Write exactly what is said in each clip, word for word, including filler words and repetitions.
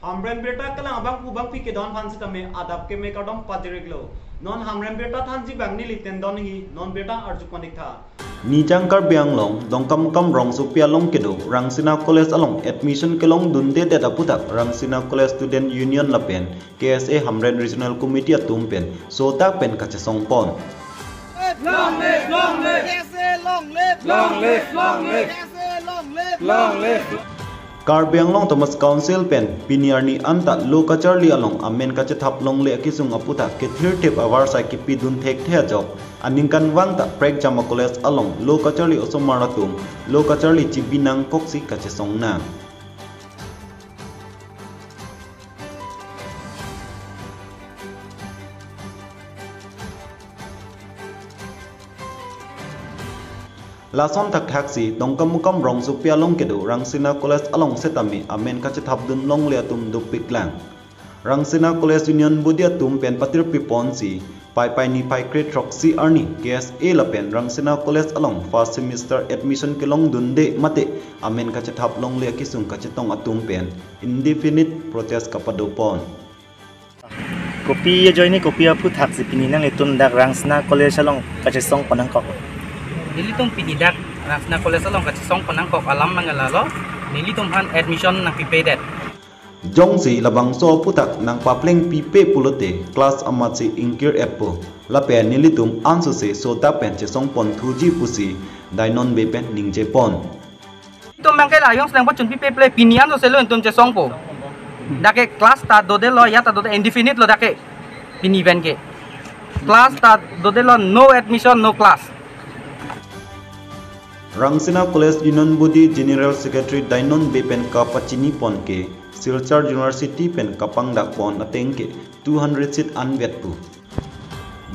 Hamren birta kelang abangphu bangphi kedon aphan sitame adap keme kardom pajir-iklo. Non hamren birta thanji abang neli tendon hi, non birta arju pon-iktha. Nijang Karbi Anglong Dongkamukam rongsopi along kedo Rangsina College along admission kelongdundedet aputhak Rangsina College Student Union lapen K S A Hamren Regional Committee atum pen sodak pen kachesong pon. Long live, long live. K S A long live. Long live, long live. K S A long live. Long live. Karbi Anglong Autonomous Council pen pini arni anta lo kacharli along amen kachethap longle akesung aputhak kethirthip avarsai kipidun thekthe ajok, aningkanvang ta prekjam a-college along lo kacharli osomar atum lo kacharli chibi nangkoksi kachesong nang. Lason thakthaksi Dongkamukam rongsopi along kedo Rangsina College along setame amen kachethapdun longle atum dopiklang. Rangsina College Union Body atum pen patirpi ponsi, Paipai niphai kre throksi arni K S A lapen Rangsina College along first semester admission kelongdunde mate amen kachethap longle akesung kachetong atum pen indefinite protest kapado pon. Kopi ajoine kopi aphuthaksi pini nanglitum dak Rangsina College along kachesong pon nangkok? Nelitum pini dak Rangsina College along kachesong pon nangkok alam abang lalo, nelitum aphan admission nangpipedet. Jongsi labangso aputhak nangpaplengpipe pulote class amatsi ingkir-etpo. Lapen nelitum ansose sodak pen chesong ponthuji pusi Dainon Bey pen ningje pon. Itum abangke la ayong seleng pachunpipe ple, pini ansose lo itum chesongpo. Dak ke class ta dodelo, ya ta dode, indefinite lo dak ke. Pini abangke class ta dodelo, no admission, no class. Rangsina College Union Body General Secretary Dainon Bey pen kapachini pon ke Silchar University pen kapangdak pon ateng ke two hundred seat anvet pu.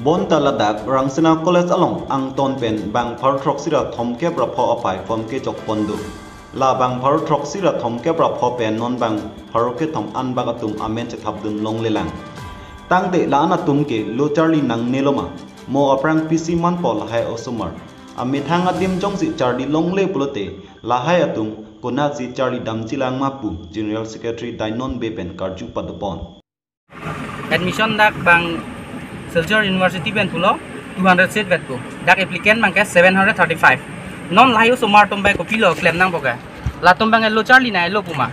Bonta ladak Rangsina College along angton pen bang pharo throksi ra thomkep ra pho aphai form kechok pon do. La bang pharo throksi ra thomkep ra pho pen non bang pharo kethom anbak atum amen chethapdun longlelang. Tangte la-an atum ke lo charli nangnelo ma, mo aphrang pisi manpo lahai osomar. Amethang adim jongsi charli longle pulote lahai atum konatsi charli damjilang ma pu General Secretary Dainon Bey pen karju pado pon. Admission dak bang Silchar University pen pulo two hundred seat vetpo. Dak applicant abangke seven hundred thirty-five. Non lahai osomar atum abang kopilo klem nangpo ke? Latum abang lo charli nanglo puma.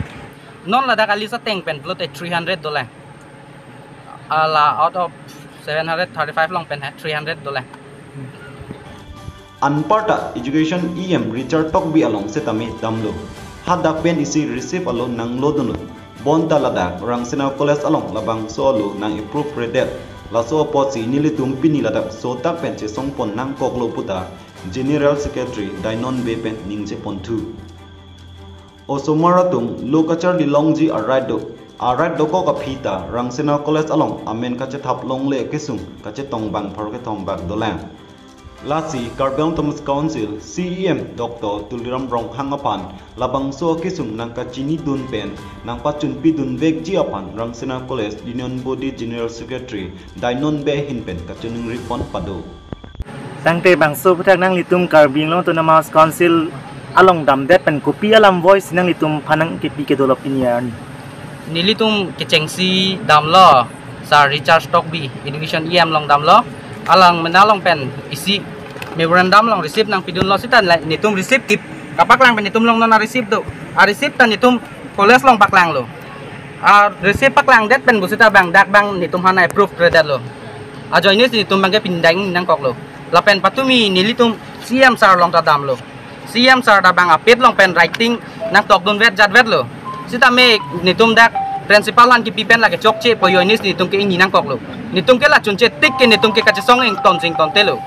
Non ladak a-list ateng pen pulote three hundred dolang. Ala out of seven hundred thirty-five along pen he three hundred dolang. Anparta Education E M Richard Tokbi along setame damlo. Hadak pen isi receipt alo nanglodunlo. Bonta ladak Rangsina College along labangso alo nang-approve-redet. Laso apotsi nelitum pini ladak sodak pen chesong pon nangkoklo puta General Secretary Dainon Bey pen ningje ponthu. Osomar atum lo kacharli longji a-right do. A-right dokok aphi ta Rangsina College along amen kachethap longle kesung kachetong bang pharo kethom bak dolang. Lasi Karbi Anglong Autonomous Council C E M Doctor Tuliram Ronghang aphan labangso akesung nangkachinidun pen nangpachunpidunvekji aphan Rangsina College Union Body General Secretary Dainon Bey ahin pen kachiningri pon pado. Tangte bangso aputhak nanglitum Karbi Anglong Autonomous Council along damdet pen kopi alam voice nanglitum aphan nangkepi kedo lo pini arni? Nelitum kechengsi damlo, Sir Richard Tokbi, Education E M along damlo. Alang mena along pen isi memorandum along receipt nangpidunlo seta la netum receipt kip kapaklang pen netum along non a-receipt do. A-receipt ta netum college along paklanglo. A-receipt paklangdet pen pu seta bang dak bang netum aphan approve-redetlo. Ajoine si netum abangke pindang nangkoklo. Lapen patumi nelitum C E M sir along ta damlo. C E M sir ta bang apet along pen writing nangtokdunvet jatvetlo. Sitame netum dak principal aphan kipi pen lake chokche pu ajoine si netum ke ingni nangkoklo. Netum ke la chunche tik ke netum ke kachesong ington singtontelo.